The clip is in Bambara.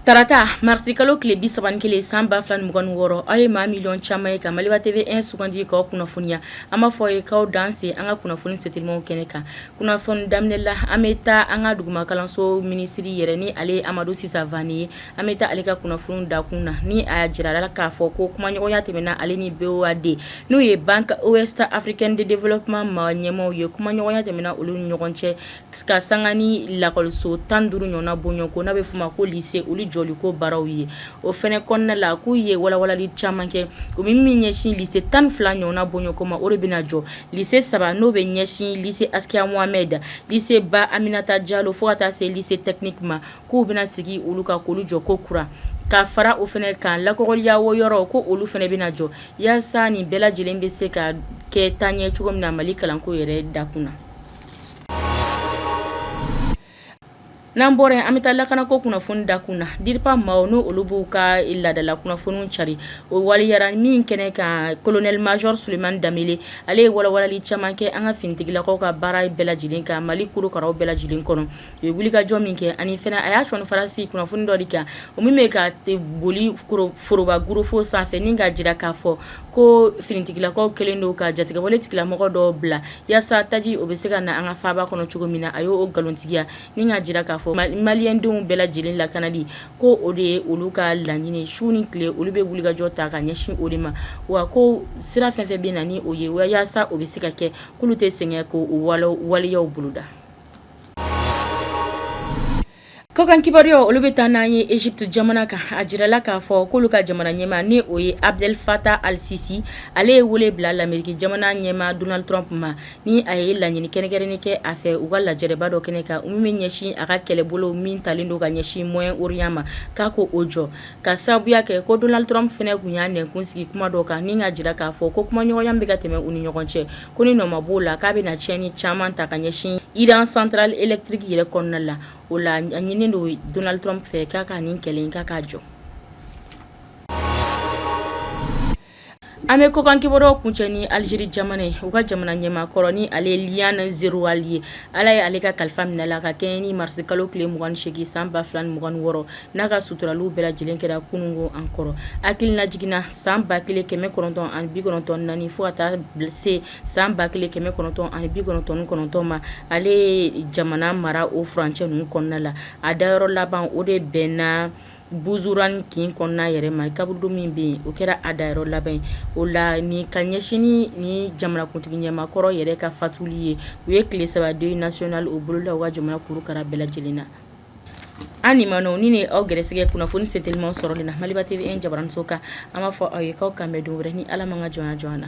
Tarata marisikalo tile 31 san 2026, aw ye maa miliyɔn caman ye ka Maliba TV 1 sugandi k'aw kunnafoniya. An b'a fɔ aw ye k'aw danse an ka kunnafoni setelimaw kɛnɛ kan. Kunnafoni daminɛ la, an bɛ taa an ka duguma kalanso minisiri yɛrɛ ni ale ye Amadu Sisa Vane ye. An bɛ taa ale ka kunnafoni dakun na ni a jirala k'a fɔ ko kumaɲɔgɔnya tɛmɛna ale ni BOAD, n'o ye Banque Ouest Africaine de Développement maa ɲɛmaaw ye. Kumaɲɔgɔnya tɛmɛna olu ni ɲɔgɔn cɛ ka sanga ni lakɔliso 15 ɲɔgɔnna bɔɲɔgɔnko n'a bɛ f'o ma ko lycée, olu jɔliko baaraw ye. O fana kɔnɔna la, k'u ye walawalali caman kɛ, u bɛ min ɲɛsin lycée 12 ɲɔgɔnna bɔɲɔgɔnko ma, o de bɛna jɔ. Lycée saba, n'o bɛ ɲɛsin lycée Askia Mohamed, lycée Ba Aminata Jalo, fo ka taa se lycée technique ma, k'u bɛna sigi olu kan k'olu jɔ ko kura. Ka fara o fana kan, lakɔkɔliya yɔrɔ, ko olu fana bɛna jɔ, yaasa nin bɛɛ lajɛlen bɛ se ka kɛ taaɲɛ cogo min na Mali kalanko yɛrɛ dakun na. N'an bɔra yen, an bɛ taa lakanako kunnafoni dakun na. DIRPA maaw, n'o olu b'u ka laadala kunnafoniw cari, o waleyara min kɛnɛ kan, colonel major Sulemani Danbele, ale ye walawalali caman kɛ an ka finitigilakaw ka baara bɛɛ lajɛlen kan Mali kurukaraw bɛɛ lajɛlen kɔnɔ. U ye wulikajɔ min kɛ, ani fana a y'a sɔnni farasi kunnafoni dɔ de kan, o min bɛ ka boli foroba gorofo sanfɛ, ni ka jira k'a fɔ ko finitigilakaw kɛlen don ka jatigɛwale tigilamɔgɔ dɔw bila yaasa taji o bɛ se ka na an ka faaba kɔnɔ cogo min na. A y'o nkalontigiya ni ka jira k'a fɔ maliyɛndenw bɛɛ lajɛlen lakanali, ko o de ye olu ka laɲini. Su ni tile, olu bɛ wulikajɔ ta ka ɲɛsin o de ma, wa ko sira fɛn fɛn bɛ na ni o ye yaasa o bɛ se ka kɛ, k'olu tɛ sɛgɛn k'o waleyaw boloda. Kɔkan kibaruyaw, olu bɛ taa n'an ye Egypte jamana kan. A jirala k'a fɔ k'olu ka jamana ɲɛmaa, ni o ye Abdel Fattah al-Sisi, ale ye wele bila Lameriki jamana ɲɛmaa Donald Trump ma, ni a ye laɲini kɛrɛnkɛrɛnnen kɛ a fɛ u ka lajɛrɛba dɔ kɛnɛ kan, min bɛ ɲɛsin a ka kɛlɛbolo min talen don ka ɲɛsin Moyen-Orient ma, k'a ko o jɔ, ka sababuya kɛ ko Donald Trump fana tun y'a nɛnkun sigi kuma dɔ kan, ni ka jira k'a fɔ ko kumaɲɔgɔnya bɛ ka tɛmɛ u ni ɲɔgɔn cɛ, ko ni nɔ ma b'o la, k'a bɛna tiɲɛni caman ta ka ɲɛsin Iran centrale électrique yɛrɛ kɔnɔna la. O la, a ɲininen don Donald Trump fɛ k'a ka nin kɛlɛ in, k'a k'a jɔ. An bɛ kɔkan kibaruyaw kuncɛ ni Algérie jamana ye. U ka jamana ɲɛmaa kɔrɔ, ni ale ye Liamine Zeroual ye, Ala ye ale ka kalifa minɛ la ka kɛɲɛ ni marisi kalo tile 28 san 2026, n'a ka suturaliw bɛɛ lajɛlen kɛra kununko an kɔrɔ. Hakililajigin na, san 1994 fo ka taa se san 1999 ma, ale ye jamana mara o furancɛ ninnu kɔnɔna la. A dayɔrɔ laban, o de bɛnna Bouzourane kin kɔnɔna yɛrɛ ma. Kaburudo min bɛ yen, o kɛra a dayɔrɔ laban ye. O la, ni ka ɲɛsin ni jamanakuntigi ɲɛmaa kɔrɔ yɛrɛ ka fatuli ye, u ye tile 3 deuil national o boloda u ka jamana kurukara bɛɛ lajɛlen na. An limanaw, ni ne aw gɛrɛsɛgɛ kunnafoni sentelimaw sɔrɔli na Maliba TV 1 jabaraninso kan, an b'a fɔ aw ye k'aw kan bɛn don wɛrɛ ni Ala ma ka jɔnya jɔ an na.